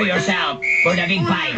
Prepare yourself for the big fight.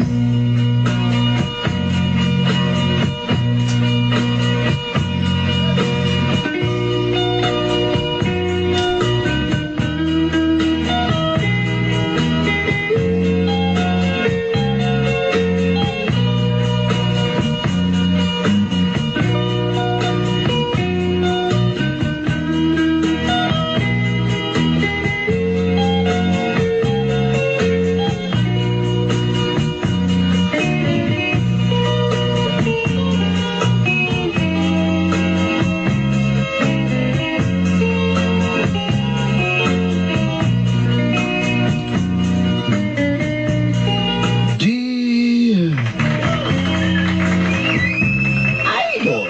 Dear Idol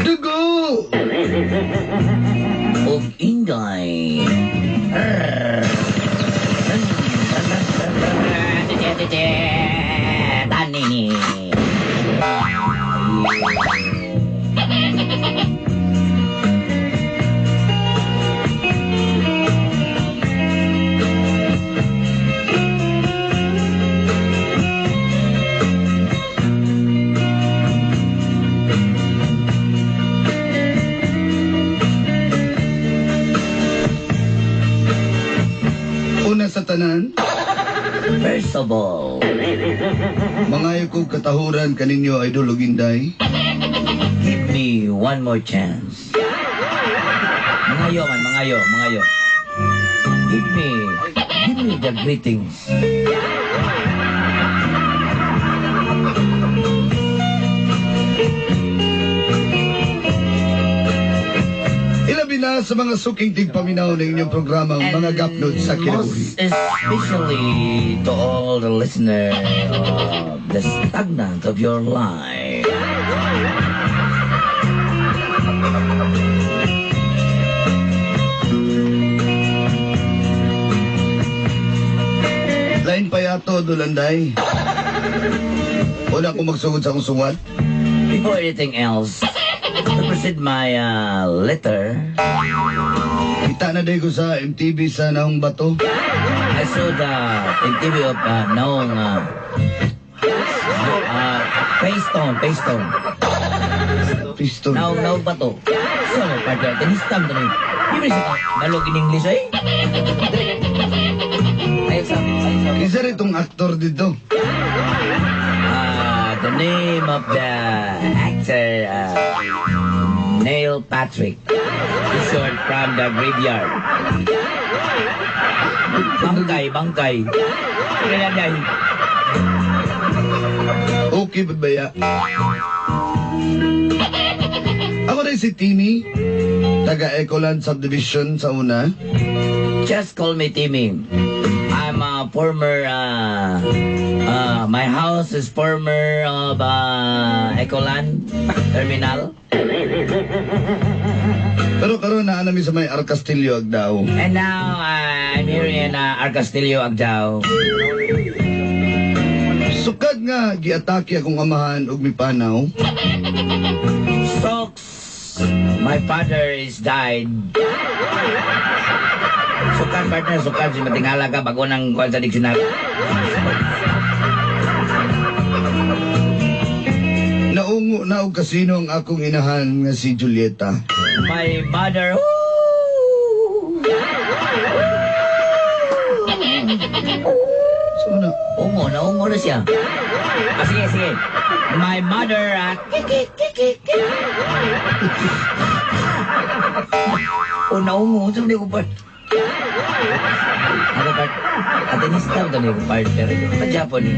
Dugo! og Inday. Tanini. Una sa tanan, First of all, mangayo kong katahuran kaninyo, Idol ug Inday. Give me one more chance. Mangayo man, mangayo, mangayo. Give me the greetings. Ilabi na sa mga suking tigpaminaw ng inyong programang Mga Gapnod sa Kinabuhi. Most especially to all the listeners of the stagnant of your life. Lain pa yato, Dulanday. Una ko magsugod sa akong suwat. Before anything else, to proceed my letter, Kita na day ko sa MTV sa Naong Bato. I saw the MTV of Naong Paystone, Paystone. Piston. Naong Naong Bato. So, partner, tinistam to ni. Di ba siya balog in English eh? Ayaw sa ayaw sa. Isa rin itong aktor dito. The name of the actor, Neil Patrick. Short from the graveyard. Bangkay, bangkay. Kaya dahil. Okay ba ba ya? Ako rin si Timmy, taga Ecoland Subdivision sa una. Just call me Timmy. I'm a former, my house is former of Ecoland Terminal. Pero karon naa nami sa may R. Castillo Agdao. And now, I'm here in R. Castillo, Agdao. Sukad nga giatake akong amahan og mipanaw. Stokes, my father is died. Sukad, partner, sukad. Si matingala ka, bago nang kuhan sa dictionary. Naungo na og kasino ang akong inahan nga si Julieta. My mother, ooh. So na, Ungo, naungo na siya. Ah, sige, sige. My mother, kiki, kiki, kiki. Oh, naungo. Saan ko part? Ako part. Atenista ko ko part. Pero pa-Japon eh.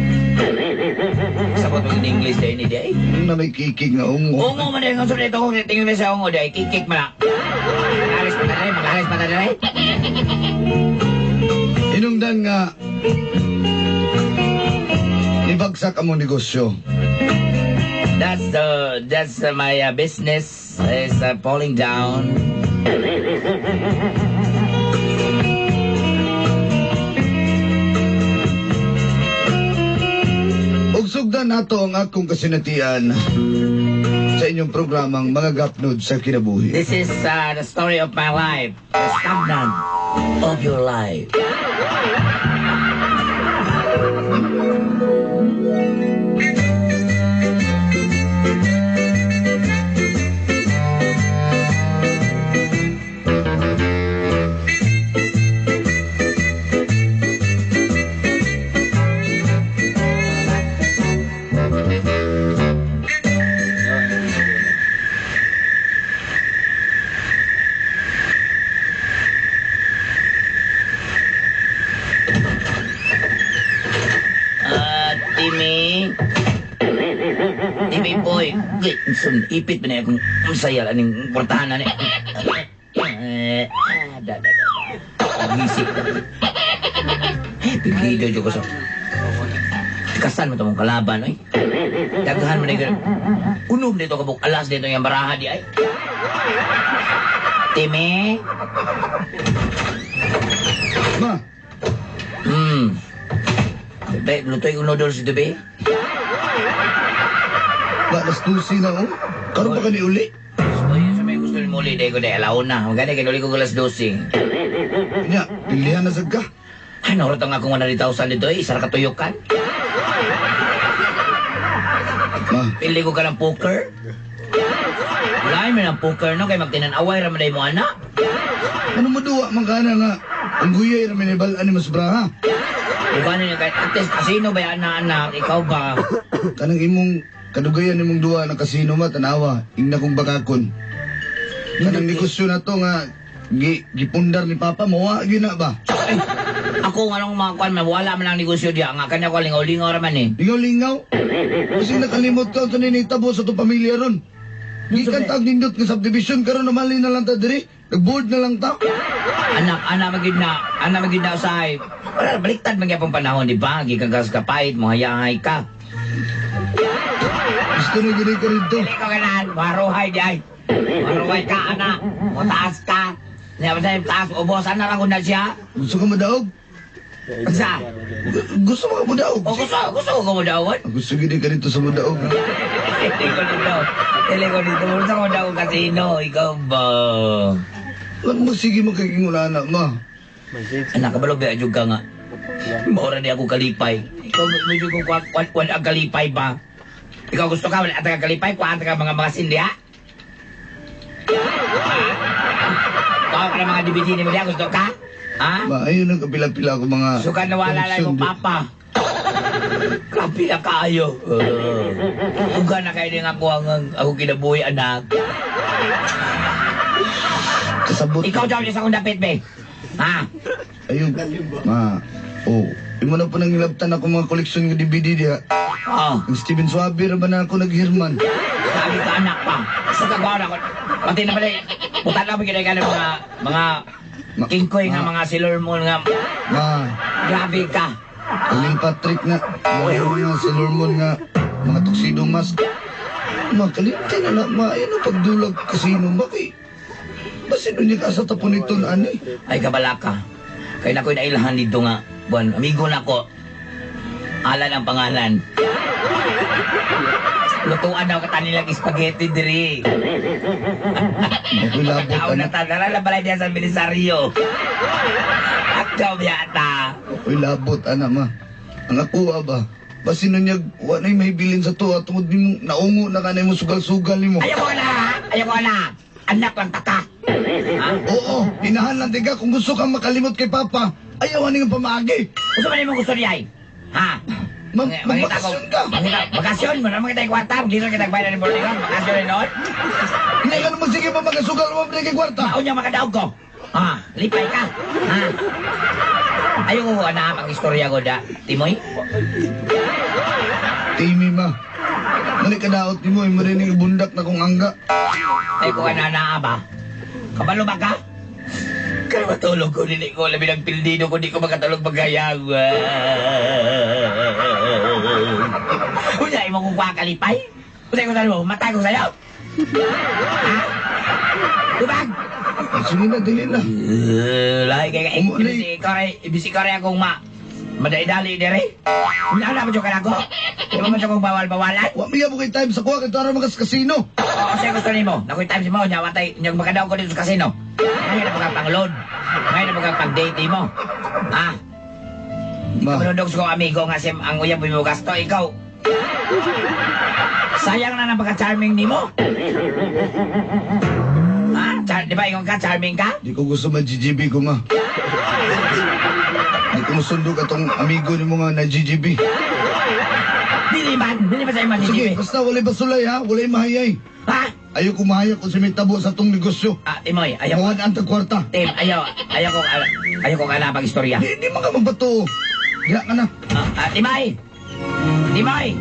Sabot mo in English dahil ni di. Na may kikig nga ungo. Ungo man din. Ang sunod ito. Tingin na sa ungo dahil. Kikik man na. Magalis pa tayo. Magalis pa tayo. Inungdan nga nibagsak among negosyo. That's my business is falling down. Ug sugdan nato ang akong kasinatian sa inyong programang Mga Gapnod sa Kinabuhi. This is the story of my life. The stagnant of your life. Ah, Timmy. Timmy boy. Gay, ipit pa na akong sayal aning portahan na ni. Eh, ah, da, da, da. Gisip na. Eh, pilido dyan ko sa... Kasan mo itong kalaban, oy. Daghan mo na yung... Unom dito kabuk alas dito yung baraha di ay. Timmy? Ma, Be, lutoy ko noodles dito, be. ba, alas 12 na oh. Karon pa ka ni uli? Oy, sa may gusto mo uli, dahil ko dahil alauna. Maganda, kinuli ko alas 12. Nya, pilihan na sad ka. Ay, naurot ang akong 100,000 dito, eh. Isa ra katuyukan. Ma, Pili ko ka ng poker. Wala mo ng poker, no? Kay magtinanaway raman mo, anak. ano mo duwa man ka na nga? Ang guyay ra minibal-an ni mas braha. Ikaw na kahit at least kasino ba yan na anak? Ikaw ba? Kanang imong kadugayan nimong duwa ng kasino ma tanawa, ingna kong bakakon. Kanang negosyo na to nga gipundar ni Papa mo wa gyud na ba? Ay, ako nga nung mga kwan, wala man ang negosyo diya. Nga kanya ko lingaw-lingaw raman eh. Lingaw-lingaw. Kasi nakalimot ka sa ninitabo sa itong pamilya ron. Gikan tag nindot nga subdivision karon namali na lang ta diri. Nag-board na lang ta. Anak, anak magid na, anak magid na usahay. Wala, baliktad man gyapon panahon, di ba? Gikan ka sa kapait, mohayahay ka. Gusto na gini ka rito. Dili ko ganan, maruhay di ay. Maruhay ka, anak. Mutaas ka. Niya ba sa'yo, taas, ubosan na lang na siya. Gusto ka madaog? Sa? Gusto mo ka madaog? O gusto, gusto ko mo daw. Gusto gini ka rito sa madaog. Dili ko dito. Dili ko dito. Gusto ko daw kasino. Ikaw ba? Lang mo sige mo kay na ma. Anak, kabalo ba adyo ka nga? Maura di ako kalipay. Ikaw medyo kung kwan kwan kwan ang kalipay ba? Ikaw gusto ka wala ka kalipay, kuan ka mga mga sindi ha? Kuha ka ng mga DVD ni mo diya, gusto ka? Ha? Ma, ayun ang kapila-pila ko mga Suka nawala lang yung koleksyon di. papa. Kapila kaayo. Uga na kayo din ako ang ako kinabuhi, anak. Kasabot. Ikaw daw sa akong dapit, be. Ha? Ayun. Ma. Oh, imo na po nang ilabtan ako mga koleksyon ng DVD diha. Oh. Ang Steven Suabe ra ba na ako naghirman? Sabi ka anak pa. Gusto ka gawa ako. Pati na pala, puta na mo ginagawa ng mga, mga kingkoy nga mga Sailor Moon nga. Ma, Grabe ka. Aling Patrick nga, mga Sailor Moon nga, mga tuxedo mask. Ma, kalimti na na, ma, ayun ang pagdulag kasino, ma, kay... Basin niya ka sa tapon nito na ani. Ay, kabala ka. Kaya na ko'y nailahan dito nga. Buwan, amigo na ko. Alan ang pangalan. Lutuan daw ka nilang spaghetti diri. Ako'y labot, Tao na anak. ta, dara na balay diya sa Belisario. Akaw yata. Ako'y labot, anak, ma. Ang ako, ba? Basin niya, wa na'y mahibilin sa tuwa, tungod nimo, naungo na ka na mo sugal-sugal nimo. Ayaw ko na! Ayaw ko na! Anak lang taka! Ha? Oo, inahan lang tiga, kung gusto kang makalimot kay Papa, ayaw ani nga pamaagi. Gusto ba nimo gusto niya ay? Ha? Magbakasyon ka. Bakasyon mo na makita yung kwarta. Hindi na kita bayad ni Borlingon. Bakasyon na noon. Hindi ka naman sige pa magasugal mo kay kwarta. Maon niya makadaog ko. Ha? Lipay ka. Ha? Ayaw ko na ang istorya ko da. Timoy? Timmy ma. Mali ka daot nimo, imo rin yung bundak na kong angga. Ay ko na naa ba? Kabalo ba ka? Kaya matulog ko, dili ko, labi ng pildido ko, di ko makatulog magayag. Unya, imo kong kalipay? Unya ko sa'yo, matay ko sa'yo. Ha? Tubag! Sige na, dili na. Lahi kay ibisi ko rin akong madaidali dere. Wala na ba ka ako? Di ba man kong bawal-bawalan? Wa miya mo kay time sa kuha kay tara magas kasino. Oo, siya gusto nimo. Nakoy time si mo, nya watay, nya makadaw ko dito sa kasino. Ngayon na pagkang pang-load. Ngayon na pagkang pang-date mo. Ha? Ma. Kamanudog sa kong amigo nga si ang uyab mo gasto, ikaw. Sayang na ng pagka-charming ni mo. Ha? Di ba ingon ka, charming ka? Di ko gusto man-GGB ko, ma. Di ko musundo ka tong amigo ni mo nga na GGB. Dili man, dili ba sa'yo man Sige, GGB? basta walay basulay ha, walay mahayay. Ha? Ayaw ko mahayag kung sa may tabo sa tong negosyo. Ah, Timoy, ayaw. Mawan ang tagkwarta. Tim, ayaw, ayaw ko alam pag istorya. Di man ka magbato. Diya ka na. Timoy! Timoy!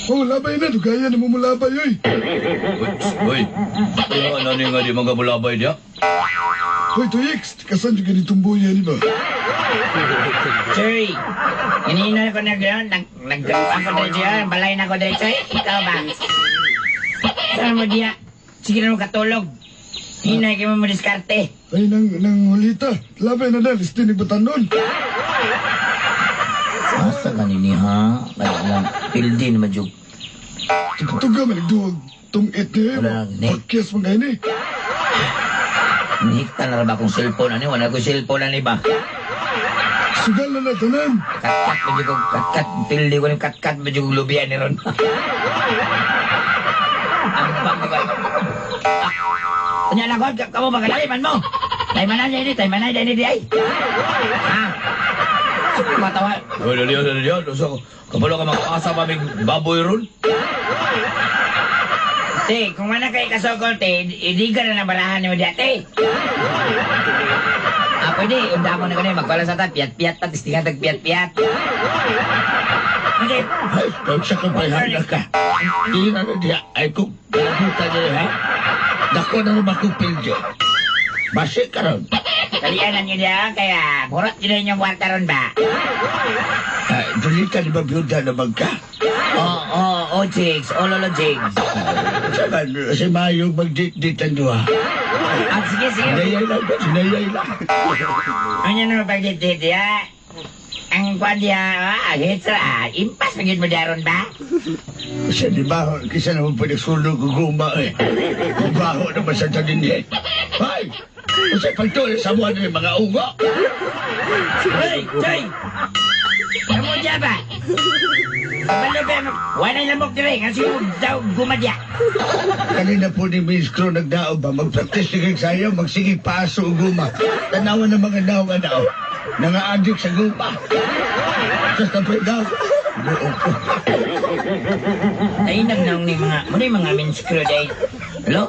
Oh, labay na. Dugaya ni mo mulabay, oy. Uy, ano ni nga di mga mulabay niya? Hoy, Tuyix, kasan yung ganitong buya, di ba? Cherry! Hinihina ko na gano'n, nag, ako diretso yan, balay na ko diretso eh. Ikaw ba? Saan mo diya? Sige na mo katulog. Hinay kayo mo diskarte. Ay, nang hulita. Labay na dahil, istin ni Batanon. Asa ka nini ha? Ay, lang, pildi naman jug. Tuga man, nagduwag tong ite. Wala, ne. Pakyas man kayo ni. Nihikta na ba akong cellphone ani? Wala ko cellphone ani ba? Sugal na na, tanan. Katkat ba jug katkat. Pildi ko ni katkat ba jug lubian ni ron. Ang bang ba? Kanya lang ko, kamo ba kalaliman mo? Taymanan dini, taymanan dini di ay. Ha? Sige matawa. Uy, dali, dali, dali. So, kabalo ka makaasa pa may baboy ron? Te, kung mana kay kasogol, te, hindi ka na nabarahan ni mo diya, te. Ah, pwede, unda mo na ganun, magwala sa ta, piyat-piyat pa, tistingan tag piyat-piyat. Okay. Ay, kung sa kabayhan ka. Di na na diya. Ay, kung kalabutan niya, ha? Dako na naman akong pilyo. Basi ka ron. Kalianan nyo diya, kaya burot nyo na inyong kwarta ron ba? Ay, dulita ni Babyuda na magka. Oo, oo, oo, Jigs. Oo, Lolo Jigs. Saban, si Mayo magdit-ditan duha. Ah, sige, sige. Sinayay lang ba? Sinayay lang. Ano naman pagdit-dit diya? Ang kwan diya, ah, hits ah, impas na mo diya ron ba? Kasi di ba, kisa naman pa nagsulog ko guma eh. Kung baho naman sa tanin eh. Ay! Kasi pagtuloy sa buwan ng mga ungo. Hey, Joy! Kamu diya ba? Kabalo ba? Walay lamok dire, nga siguro daw gumadya. Kanina po ni Miss Crow nagdao ba, mag-practice sige sayo, magsige paso o guma. Tanawan ng mga daw nga daw. Nanga-addict sa guma. Sa tapay daw. Buo ko. Ay, nagnaong ni mga, muna yung mga men's crew day. Hello?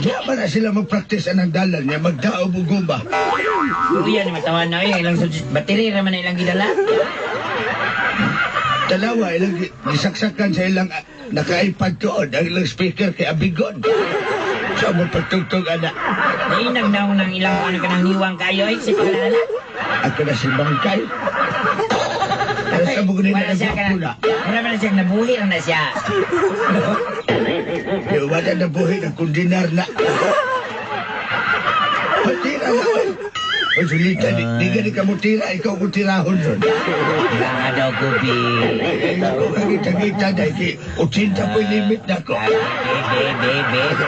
Di ba na sila mag-practice anang dalan niya, magdao o guma. Uyan, matawa na eh. Ilang battery naman na ilang gidala. Dalawa, ilang gisaksakan sa ilang naka-iPad doon, ang ilang speaker kay Abigon. Sa mo pagtugtog, ana. Ay, nagnaong ng ilang ano ka ng niwang kayo eh. Si pangalala. Ako na si Bangkay. Pero sa mo nila Wala siya ka na. Wala ba na siya, nabuhi lang na siya. Di wala na buhi ng kundinar na. Patira na. O Julita, di gani ka mo tira, ikaw kung tirahon ron. Nga daw ko, bi. Eh, ako kagita-gita dahil ki, 80 po yung limit na ko. Be, be, be, be.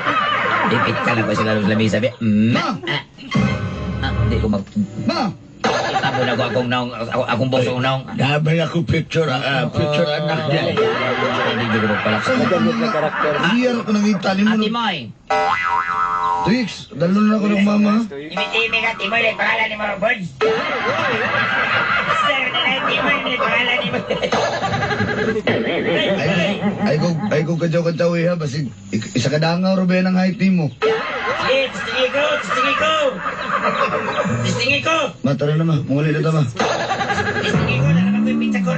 Dipit ka lang ko sila sa lamisa, be. Ma! Ah, di ko mag... Ma! Tabo na ko akong naong, akong boso naong. Damay ako picture, picture anak niya. Hindi ko magpalak. Iyar ko nangita ni mo. Ate Moy, Twix, dalon na ako ng mama. Imi-imi ka, Timoy, like pangalan ni mo, Birds. Sir, na lang, Timoy, like pangalan ni mo. Ay, kung kadyaw kadyaw eh ha, basig, isa ka dangaw ro ba ang height ni mo. Sige, tistingi ko, tistingi ko. Tistingi ko. Ma, tara na ma, muli na ta ma. Tistingi ko, nalaman ko yung pizza ko.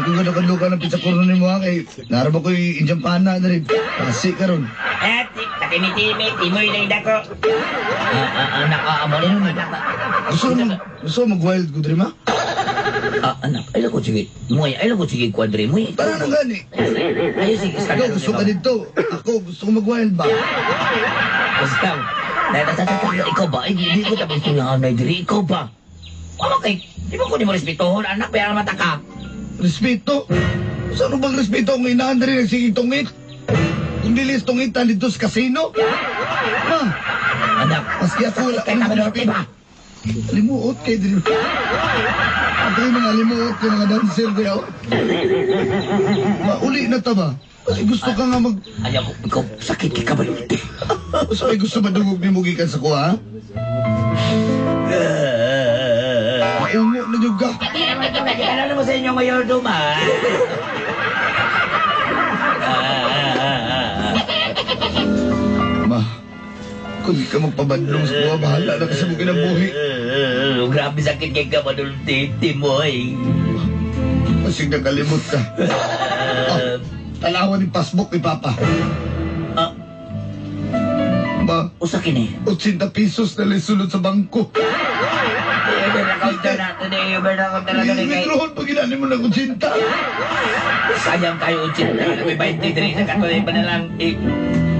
Kung gano'n kaduka ng pizza kurno ni mo ha, kay naraba ko'y injampana na rin. Kasi karon. Eh, katimi-timi, timoy na dako. Anak, amo rin anak. Gusto mo mag-wild ko, Dream, ha? Anak, ay lagot sige. Moy, ay lagot sige kwadre moy. Tara na gani. Ayo sige, Ikaw, gusto ka dito. Ako, gusto ko mag-wild ba? Basta. Ikaw ba? Ay, hindi ko tapos ito yung anay diri. Ikaw ba? Ano kay? Di ba ko di mo respetuhon, anak? Pero mata ka. Respeto? Saan bang respeto ang inaan diri nagsigig tungit? Kung dilis tungitan dito sa kasino? Ma, Anak, maski ako wala kay akong Tagalog, respeto. ba? Limuot kay diri. Ako yung mga limuot kay mga dancer ko yaw. Mauli na ta ba? Kasi gusto ka nga mag... Ayaw ko, ikaw, sakit kay kabalute. So ay gusto madungog ni mo gikan sa kuha, ha? Maungo na jud ka. Ano mo sa inyo ngayon, Duma? Ma, kung di ka magpabadlong sa kuha, bahala na kasi mo kinabuhi. Grabe sakit kay kabalute, Timoy. Masig nakalimot ka. Ah, tanawan ni passbook ni Papa. Ah. Ma, Usakin eh. 80 pesos na lang sulod sa bangko. Over na counter natin eh. Over na counter na eh. Withdrawal pag ginani mo ng 80. Sayang kayo, 80. May 23 sa katuloy pa na lang. Eh,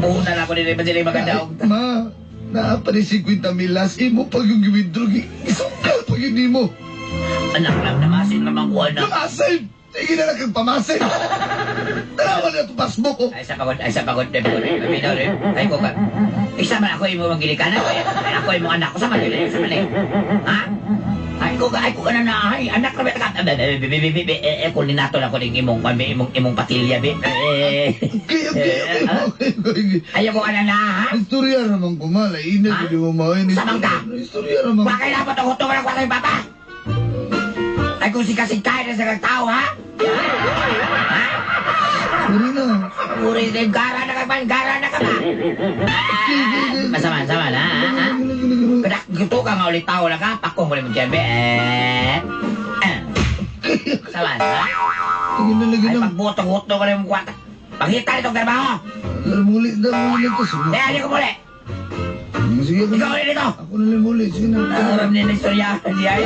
puhunan ako din eh. Sila maganda. Ma, naa pa ni 50 milas. Imo pag yung withdraw. Isungkal pag yun mo. Anak lang, namasin naman ko, anak. Namasin! Sige na lang kang pamasin. Tanawan na itong passbook ko. Ay, sa pagod, ay, sa pagod, ay, pagod. Ay, pagod, ay, ko ka. Isa man ako imo manggilikanan. Ay, ako imo anak ko. Sama dili, sama ni. Ha? Ay, ko ka, ay, ko ka na na, ay, anak ka, ka, eh, kung ninato na ko ning imong, imong, imong patilya, be. Eh, Okay. Ayaw ko ka na na, ha? Istorya naman ko, ma. Laina, hindi mo main. Samang ka? Istorya naman. Bakit dapat ako tungo ng kwarta ni Papa? Ay, kung sikasing-kaya na sa tao, ha? Ha? Sorry na. Uri din, gara na ka ba? Gara na ka ba? Masama, sama na, ha? Kada, gusto ka nga ulit tao na ka, pakong ko rin mo dyan, be. Eh, eh. Sama na, ha? Lagi Ay, na. pagbuto-buto ko rin mo kwarta. Pangita nitong trabaho! Muli na, muli na to. Sige. Eh, hindi ko muli! Sige, ako Ikaw na. ulit dito! Ako na lang muli. Sige na. Aram niya na istorya. Hindi ay.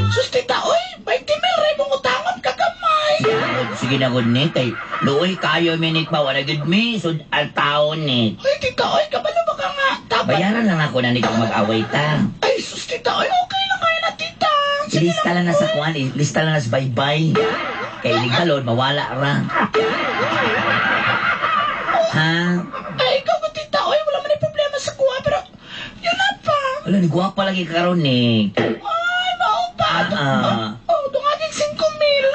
Sus, tita, oy, 20 mil rin mong utangon kagamay. Sige na gud ni kay luoy kayo minute ba wala gud mi sud al taon ni. Ay, tita, oy, kabalo ba ka nga? Dapat. Bayaran lang ako na ni kung mag-away ta. Ay, sus, tita, oy, okay lang kayo na, tita. Sige Lista lang na sa kuan, lista lang na sa baybay. Kay ligbalon mawala ra. Ha? Ay, ikaw ko, tita, oy, wala man yung problema sa kuha, pero yun na pa. Wala ni gwapa lagi karon ni. Ay, mao pa. Ah. Oh, dungagin 5 mil.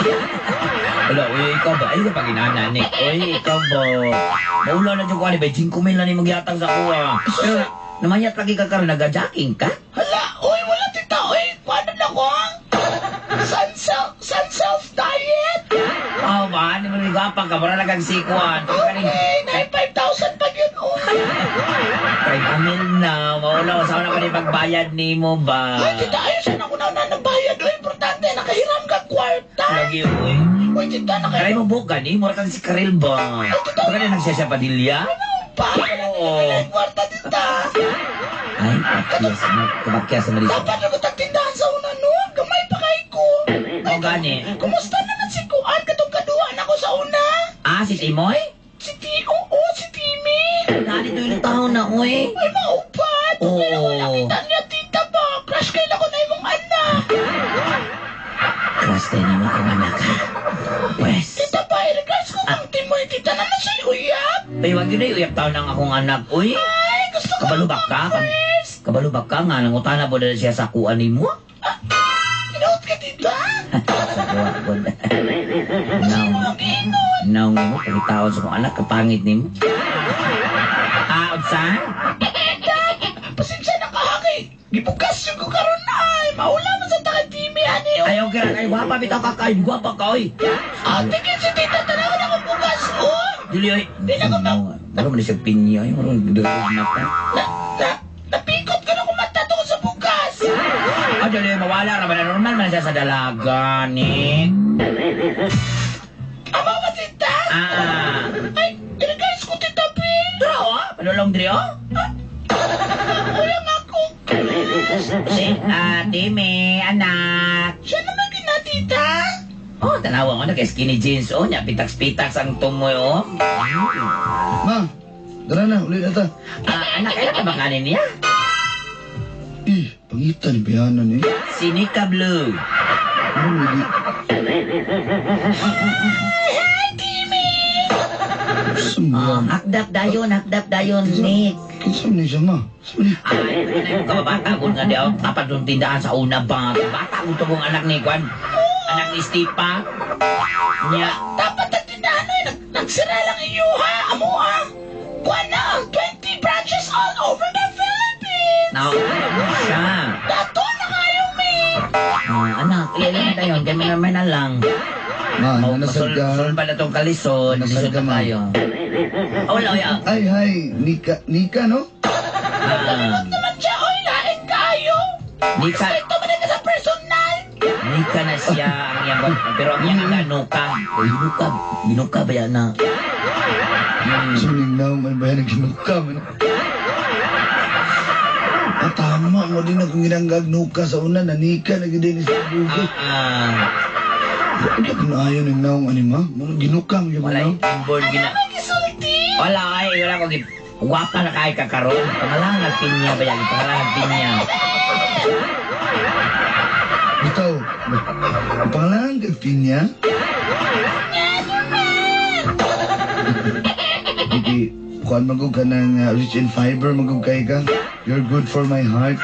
Wala, uy, ikaw ba? Ay, ka pag-inana ni. Uy, ikaw ba? Maula na dyan ko, ba? 5 mil na ni magyatang sa kuha. Pero, namayat lagi ka karon, nag-jacking ka? Hala, oy, wala, tita, oy, kuha na lang ko, ah. Sun self diet. Oh, ba? Hindi mo rin gwapa ka. Mura lang kang sikuan. Okay, 5,000 pa yun, oy. Try mil na. Maula, usawa na ko ni pagbayad ni mo ba? Ay, tita, ayos na ako na ng bayad, oy. Importante, nakahiram ka kwarta. Lagi, uy. Oy, tita, Karay nakahiram mo buka ni, mura kang si Karel ba? Baka na nagsya siya padilya? pa. Wala na kwarta, tita. Ay, pakyas mo. Kapakyas mo dito. Dapat ako tagtindahan sa una noon. Gamay pa kay ko. O gani. Kumusta naman si Kuan? Katong kaduhan ako sa una. Ah, si Timoy? Si Ti, oo, si Timmy. Nalito yung taon na, uy. Ay, maupat. Oo. Pero wala kita niya, tita ba? Crush kayo ako na imong anak. Crush tayo naman kung anak, ha? Pwes. Tita ba, regards ko kang Timoy. Tita naman siya uyap. Ay, wag yun ay, uyap taon ng akong anak, uy. Ay, gusto ko Kabalubak ka? first. Kabalubak ka nga, nangutana po na siya sa kuan ni mo. Inuot ka, tita. Sa kuha ko. Naong. Naong nimo pagitaon sa kong anak kapangit nimo. Ah, unsa? Pasensya na ka, kay gibukas yung ko karon ay. Maula man sa taka Timmy, ani. Ayaw kira kay gwapa bitaw ka kay gwapa ka oy. Ate, kay si tita, tanawan ako bukas, oh. Dili oy. Dili ko na. Maro man siya pinya ay maro na ka. Napikot ka na kumata tungkol sa bukas. Ah, dili mawala ra man normal man siya sa dalaga ni. Ama ba, tita? Ah. Ay, guys ko, tita P. Dra oh, panulong diri oh. Kuya nga ko. Si Timmy, anak. Siya naman gina, tita. Oh, tanawa ko na kay skinny jeans oh, nya pitaks-pitaks ang tungoy oh. Ma, dara na, ulit na ta. Ah, anak, kailan ka ba kanin niya? Eh, pangitan ni Bianan eh. Si Nika Blue. Ano lagi? Hi, Timmy. Sumuha. Hakdap dayon, Nick. Kinsa man ni siya, ma? Sa man ni? Ay, ano na yung kababata ko nga di ako tapat ng tindahan sa una ba? Bata ko to kong anak ni Kwan. Anak ni Stipa. Nya. Dapat ang tindahan ay nagsira lang iyo, ha? Amo, ha? Kuan na, 20 branches all over the Philippines. Now, ano siya? Dato na kayo, mi. Ah, anak, ilan na yun? Kaya naman na lang. Ma, nanasag ka. Masul pa na itong kalisod. Nasag Lisod ka, na ma. tayo. Oh, wala, wala. Ay, hi, Nika, Nika, no? Ah, Naman siya, oy, lain kayo. Nika, Ito man na sa personal. Nika na siya ang iyang, pero ang iyang aga, Nuka. Uy, Nuka, ginuka ba yan na? Sa maning naong, ano ba yan ang ginuka man? Ah, tama mo din akong ginanggag nuka sa una, nanika na gid ni sa bugo. Ah, Hindi ako naayon ng naong ani ma. Mga ginuka mo yung wala naong. inborn gina. Ay, gisulti. Wala ay, wala ko gid. Gwapa na kay ka karon. Pangalangan pinya ba yan? Pangalangan pinya. Bitaw, pangalan kag pinya? Hindi, kuan magug ka ng rich in fiber, magug kay ka. You're good for my heart.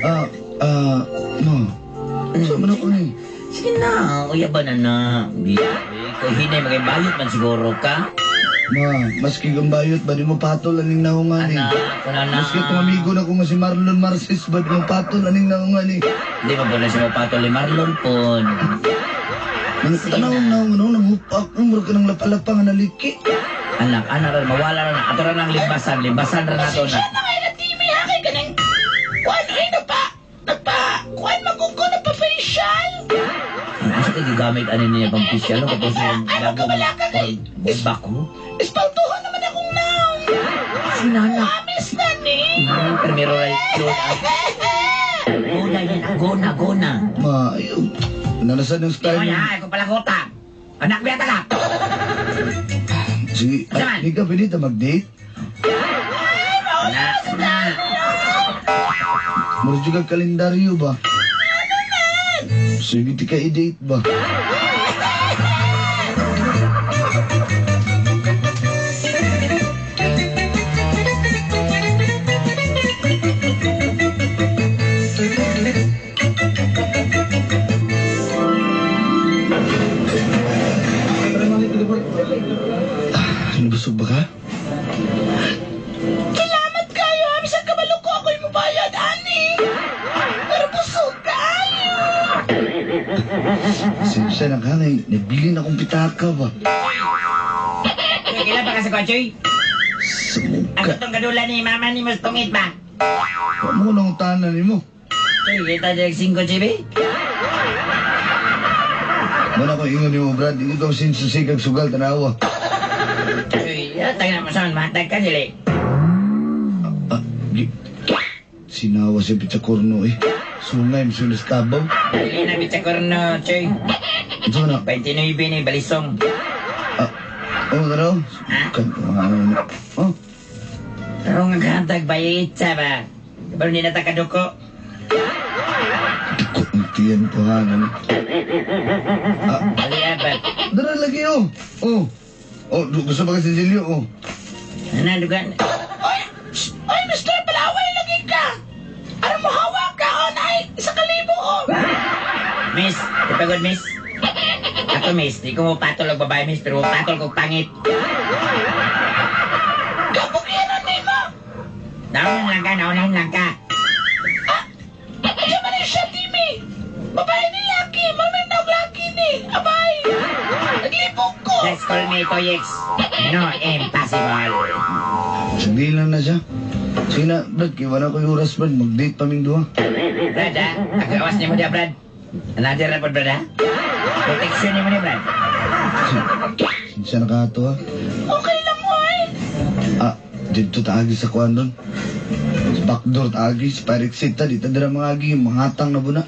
Ma, saan man ako ni? Sige na, uya ba na na? Di, ko hinay magay bayot man siguro ka. Ma, maski kang bayot ba, di mo patol aning naungan eh. Anak, kuna na. Maski itong amigo na ko nga si Marlon Marcis, ba di mo patol aning naungan eh. Di ba po na siya mapatol ni Marlon po. Nang Sige tanaw na. na, ano, nang hupak, mura ka ng lapalapa nga naliki. Anak, anak rin, mawala na na. Ato ra ng limbasan, limbasan ra na to na. Siya na kayo na, Timmy, ha? Kay kanang, kuan, ay, kuan, magugo, nagpa-facial. Asa kay gigamit ani niya pang facial no kapag siya Ano ka wala ka kay- bako. Espaltuhan naman akong naong. Sinana. Amis na ni. Primero right yun. Gona yan, gona, gona. Ma, ayaw. Nanasan yung style Ay, mo. ay, kung palagota. Anak, biyata ka. Sige, ay, Saan? di ka pwede ta mag-date? Anak, na. Mura juga kalendaryo ba? Sige, di ka i-date ba? Ah, nabusog ba ka? Salamat kayo. Bisan kabalo ko ako'y mubayad, ani. Pero busog kayo. Pasensya na ka, ngay. Nabili na akong pitaka ba? Kailan pa ka sa kotse? Sa Ang mukha. itong kadula ni mama ni mas tungit ba? Wa mo nang tanan nimo. Choy, kita dyan 5 GB. Muna ko ingon nimo, Brad. Hindi ko sinsusigag sugal, tanawa. Choy, tayo na mo saan, matag ka dili. Ah, sinawa si Pitsakorno eh. Sungay, masulis kabaw. Dili na bitsa korno, Choy. Ito na. 29 ni balisong. Ah, oh, tara. Kan, ano na. Oh, Pero nga kantag bayitsa ba? Kabalo ni natakaduko. dako ang tiyan ko ha. Ano? Ah, Ali ba? dara lagi oh. Oh. Oh, gusto ba kasi Silio oh. Ano, dugan? Oy, shh, oy, Mr. Palaway, lagi ka. Ano mo hawak ka, on ay, 1,000, oh. Pagod, miss. Ako, miss, di ko mo patol og babae, miss, pero mo patol kog pangit. Kapugianan ni mo. Naunan lang ka, naunan lang ka. Ah, Asa man ni siya, Timmy? Babae ni Lucky. Mamay na Lucky ni. Abay. Naglibog ko. Let's call me Toyex. No, impossible. Sagdi lang na siya. Sige na, Brad, kay wala ko yung oras, Brad. Mag-date pa ming duha. Brad, ha? Agawas ni mo dia, Brad. Another na po, Brad, ha? Protection ni mo ni, Brad. Siya na ka ato, ha? Okay lang, oy. Ah, dito taagi sa kuan doon. Sa backdoor taagi, sa fire exit ta, dito dira mga agi, mga hatang na buna.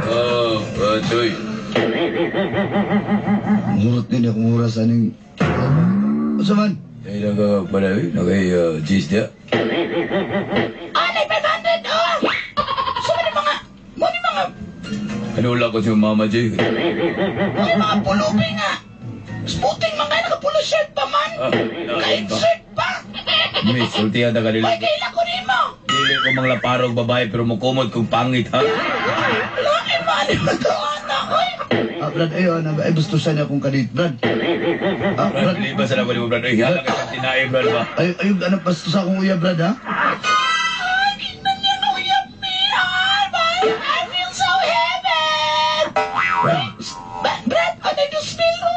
Oh, Choy. Murot din akong oras aning... Unsa man? Ay, naga, pala, eh, nagay, cheese niya. Anay, 500, oh. So, ni mga, mo ni mga, Ano lang ko si Mama Joy? mo ni mga pulubi nga. Sputing man kayo, nakapulo shirt pa man. Ah, Ka-insert pa. Miss, sultihan na ka Oy, dili. kaila ko nimo. Dili ko manglaparog babae pero mukumot kung pangit ha. Laki man, ito, anak, oy. Ah, Brad, ayo, ano, ay, gusto niya akong kadate, Brad. Ah, Brad, Brad, bili ba sa lawa mo, Brad? Ay, hala ka sa tinae, Brad ba? ay, ay, ano, basto sa akong uya, Brad, ha? Ay, tingnan niya ang uyab ni. Ay, bye. I feel so heaven. Brad, ano yung smell mo?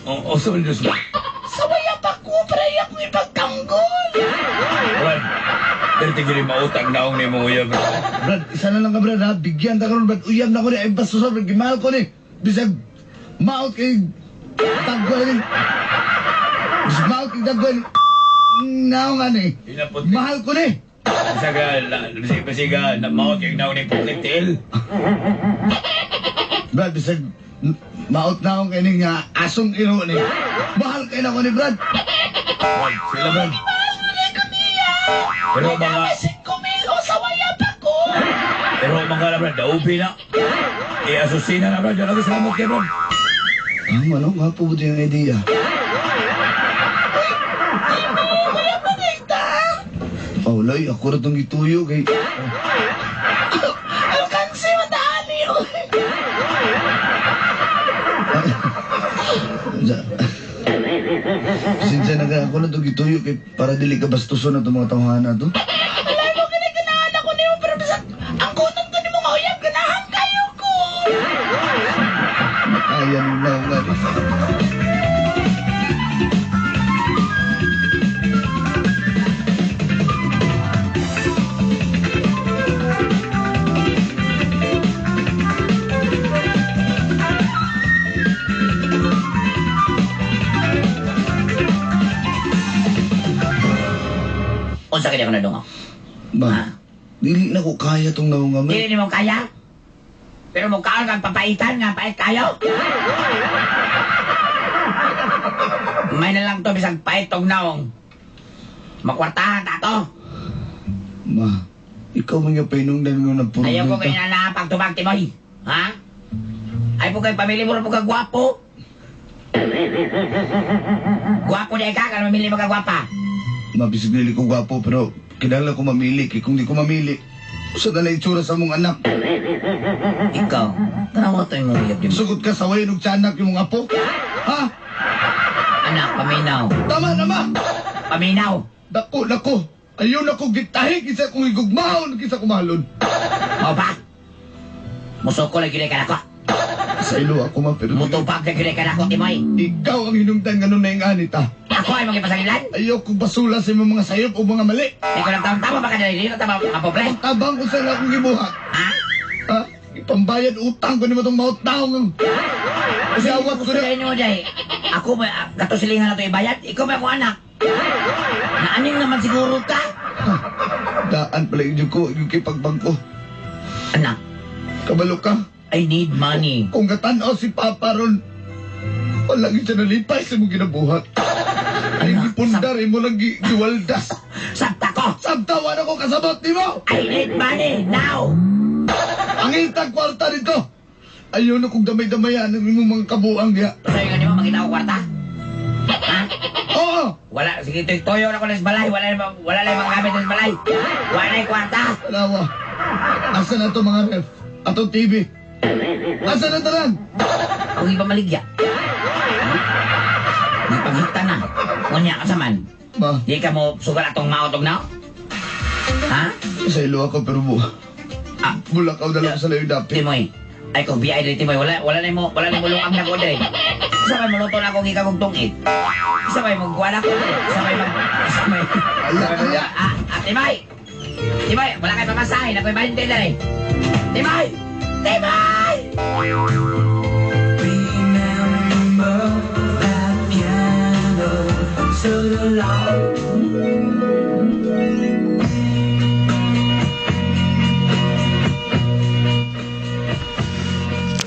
Oh, sorry, Diyos mo. Saway pa ko, pre, akong ipagtanggol. Brad, pero tigil mautang naong ni mong uya, Brad. Brad, isa na lang ka, Brad, ha? Bigyan ta karon, Brad. Uyab na ko ni, ay, basto sa, Brad, gimahal ko ni. Bisag, maot kay, tagwal ni. Bisag, maot kay tagwal. Naong nga ni. Inapot. Mahal ko ni. Bisag, bisag, bisag, na maot kay naong ni Pukit Tail. Brad, bisag, maot na akong kay nga asong iro ni. Mahal kay na ko ni, Brad. Brad, sila, Brad. Mahal mo na ko niya. Pero mga, 5,000, oh, sawaya pa ko. pero mga na, Brad, daupi na. Eh, asusina na, Brad. Yan ako salamat kay, Brad. Ah, ano nga po ba yung idea? Wala pa kita. Paulay, ako na itong ituyo kay... Alkansi, madali, oy. Sinsya na kaya ako na itong ituyo kay para dili ka bastuson na itong mga tawhana to. Alay mo, ginaganahan ako nimo, pero bisag, ang kunan ko nimo nga uyab, ganahan kayo ko. Kaya nung naong nga ni. Unsa kaya ko nadungaw? Ba, dili na ko kaya itong naong nga, man. Dili nimo kaya? Pero mukhaan kang papaitan nga pait kayo. May na lang to bisag pait tong naong. Makwartahan ta to. Ma, ikaw man yung painungdan nga ng puro Ayaw ko benta. kayo na pagtubag, Timoy. Ha? Ay po kay pamilya mo rin po ka gwapo. Gwapo di ka, kung mamili mo ka gwapa. Ma, bisag dili ko gwapo pero kinahanglan ko mamili kay kung di ko mamili, usa na lang itsura sa mong anak. Ikaw, tanawa to yung uyab din. Sugod ka sa wayon og tiyanak yung mga apo. Ha? Anak, paminaw. Tama na ma! Paminaw. Dako, dako. Ayaw na ko gitahi kinsa kong igugmahon kinsa ko mahalon. Mao ba? Musuko lagi ka nako. Sa ilo ako ma pero Mutubag lagi ka nako, Timoy. ikaw ang hinungdan nga nun na yung anita. Ako ay magipasangilan. Ayaw kong basula sa imong mga sayop o mga mali. Ikaw lang tama ba ka dali? Dili tama ka pobre? Tabang ko sa akong gibuhat. Ha? Ha? Ipambayad utang ko nimo tong maot taong. Kasi awat ko Gusto na. na inyo day. Ako ba kato silingan na to ibayad? Ikaw ba akong anak? Naaning naman siguro ka? Daan pala yung ko, yung kay pagbangko. Anak, Kabalo ka. I need money. Kung gatanaw si Papa ron, wala gyud siya nalipay sa imong ginabuhat. Ay, gipundar, imo lang giwaldas. Sabta ko! Sabtawan ako kasabot nimo! I need money now! Ang itag kwarta dito! Ayaw na kong damay-damayan ang imong mga kabuang diha. Sabi ka nimo makita ko kwarta? Ha? Oo! Wala, sige, toyo na ko sa balay. Wala, wala lang mga gamit sa balay. Wala na yung kwarta. Alawa. Asa na to mga ref? Atong TV? Asa na tanan? Kung ipamaligya. Nagpanghita na. Ngunya ka sa man. Ma, Di ka mo sugal atong maotog na? Ha? sa ilo ako pero bu. Ah. Bulakaw na lang sa layo dapit. Timoy. Ay kung BI diri Timoy, wala wala nimo, wala nimo lungag na ko diri. Sa may muluto na akong gikagong tungit. Sa may magkuha na ko diri. Sa may mag sa may Aya, aya. Ah, ah, Timoy. Timoy, wala kay pamasahe, na ko'y balinte diri. Timoy! Timoy! Remember that piano so long.